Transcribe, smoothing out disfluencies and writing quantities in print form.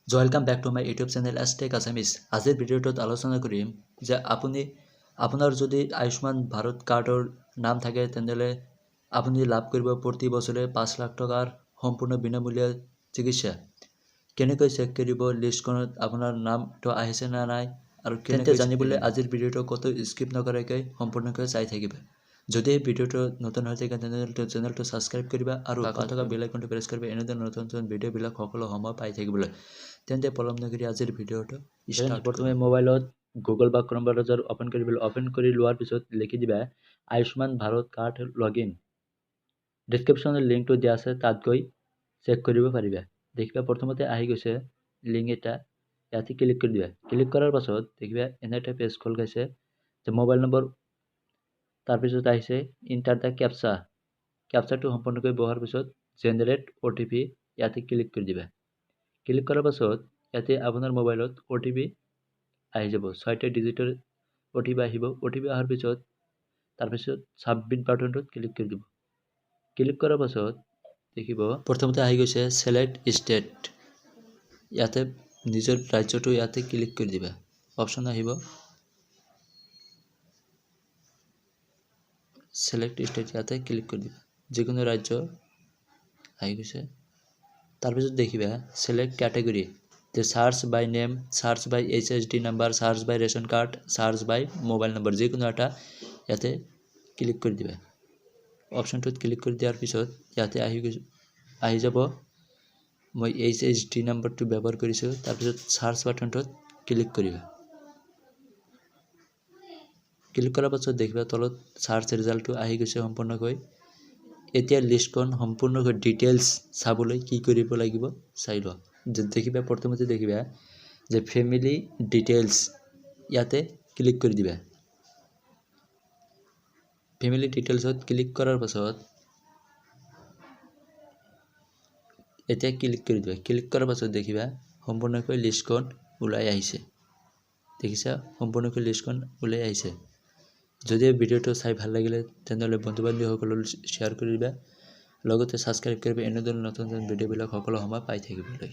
Welcome back to my YouTube channel S Tech Assamese. আজিৰ ভিডিঅ'টোত আলোচনা কৰিম যে আপুনি আপোনাৰ যদি আয়ুষ্মান ভাৰত কাৰ্ডৰ নাম থাকে, তেনেহ'লে আপুনি লাভ কৰিব প্ৰতি বছৰে 5 লাখ টকাৰ সম্পূৰ্ণ বিনামূলীয়া চিকিৎসা। কেনেকৈ চেক কৰিব লিষ্টখনত আপোনাৰ নামটো আহিছে নে নাই আৰু কেনেকৈ জানিবলৈ, আজিৰ ভিডিঅ'টো ক'তো স্কিপ নকৰাকৈ সম্পূৰ্ণকৈ চাই থাকিবা। যদি এই ভিডিঅ'টো নতুন হৈ থাকে, তেনেহ'লে চেনেলটো ছাবস্ক্ৰাইব কৰিবা আৰু কাষত থকা বেল আইকনটো প্ৰেছ কৰিবা, এনেদৰে নতুন নতুন ভিডিঅ'বিলাক সকলো সময় পাই থাকিবলৈ। তেন্তে পলম নকৰি আজিৰ ভিডিঅ'টো ষ্টাৰ্ট। প্ৰথমে মোবাইলত গুগল বা ক্ৰম ব্ৰাউজাৰ অ'পেন কৰিব। অ'পেন কৰি লোৱাৰ পিছত লিখি দিবা Ayushman Bharat card log in. ডিছক্ৰিপশ্যনত লিংকটো দিয়া আছে, তাত গৈ চেক কৰিব পাৰিবা। দেখিবা প্ৰথমতে আহি গৈছে লিংক এটা, ইয়াতে ক্লিক কৰি দিবা। ক্লিক কৰাৰ পাছত দেখিবা এনে এটা পেজ খোল খাইছে যে মোবাইল নম্বৰ, তাৰপিছত আহিছে ইণ্টাৰ the captcha. কেপচাটো সম্পূৰ্ণকৈ বহাৰ পিছত জেনেৰেট অ'টিপি, ইয়াতে ক্লিক কৰি দিবা। ক্লিক কৰাৰ পাছত ইয়াতে আপোনাৰ মোবাইলত অ'টিপি আহি যাব, ছয়টা ডিজিটৰ অ'টিপি আহিব। অ'টিপি অহাৰ পিছত তাৰপিছত ছাবমিট বাটনটোত ক্লিক কৰি দিব। ক্লিক কৰাৰ পাছত দেখিব প্ৰথমতে আহি গৈছে ছিলেক্ট ষ্টেট। ইয়াতে নিজৰ ৰাজ্যটো ইয়াতে ক্লিক কৰি দিবা। অপশ্যন আহিব ছিলেক্ট ষ্টেট, ইয়াতে ক্লিক কৰি দিবা। যিকোনো ৰাজ্য আহি গৈছে। তাৰপিছত দেখিবা ছিলেক্ট কেটেগৰী যে search by name, search by HHD number, search by ration card, search by mobile number, যিকোনো এটা ইয়াতে ক্লিক কৰি দিবা। অপশ্যনটোত ক্লিক কৰি দিয়াৰ পিছত ইয়াতে আহি গৈছে, আহি যাব। মই এইচএইচডি নাম্বাৰটো ব্যৱহাৰ কৰিছোঁ। তাৰপিছত চাৰ্চ বাটনটোত ক্লিক কৰিবা। ক্লিক কৰাৰ পাছত দেখিবা তলত চাৰ্চ ৰিজাল্টটো আহি গৈছে সম্পূৰ্ণকৈ। এতিয়া লিষ্টখন সম্পূৰ্ণকৈ ডিটেইলছ চাবলৈ কি কৰিব লাগিব চাই লোৱা। দেখিবা প্ৰথমতে দেখিবা যে ফেমিলি ডিটেইলছ, ইয়াতে ক্লিক কৰি দিবা। ফেমিলি ডিটেইলছত ক্লিক কৰাৰ পাছত এতিয়া ক্লিক কৰি দিবা। ক্লিক কৰাৰ পাছত দেখিবা সম্পূৰ্ণকৈ লিষ্টখন ওলাই আহিছে। দেখিছা, সম্পূৰ্ণকৈ লিষ্টখন ওলাই আহিছে। যদি ভিডিঅ'টো চাই ভাল লাগিলে, তেনেহ'লে বন্ধু বান্ধৱীসকললৈ শ্বেয়াৰ কৰি দিবা, লগতে ছাবস্ক্ৰাইব কৰিবা, এনেদৰে নতুন নতুন ভিডিঅ'বিলাক সকলো সময় পাই থাকিবলৈ।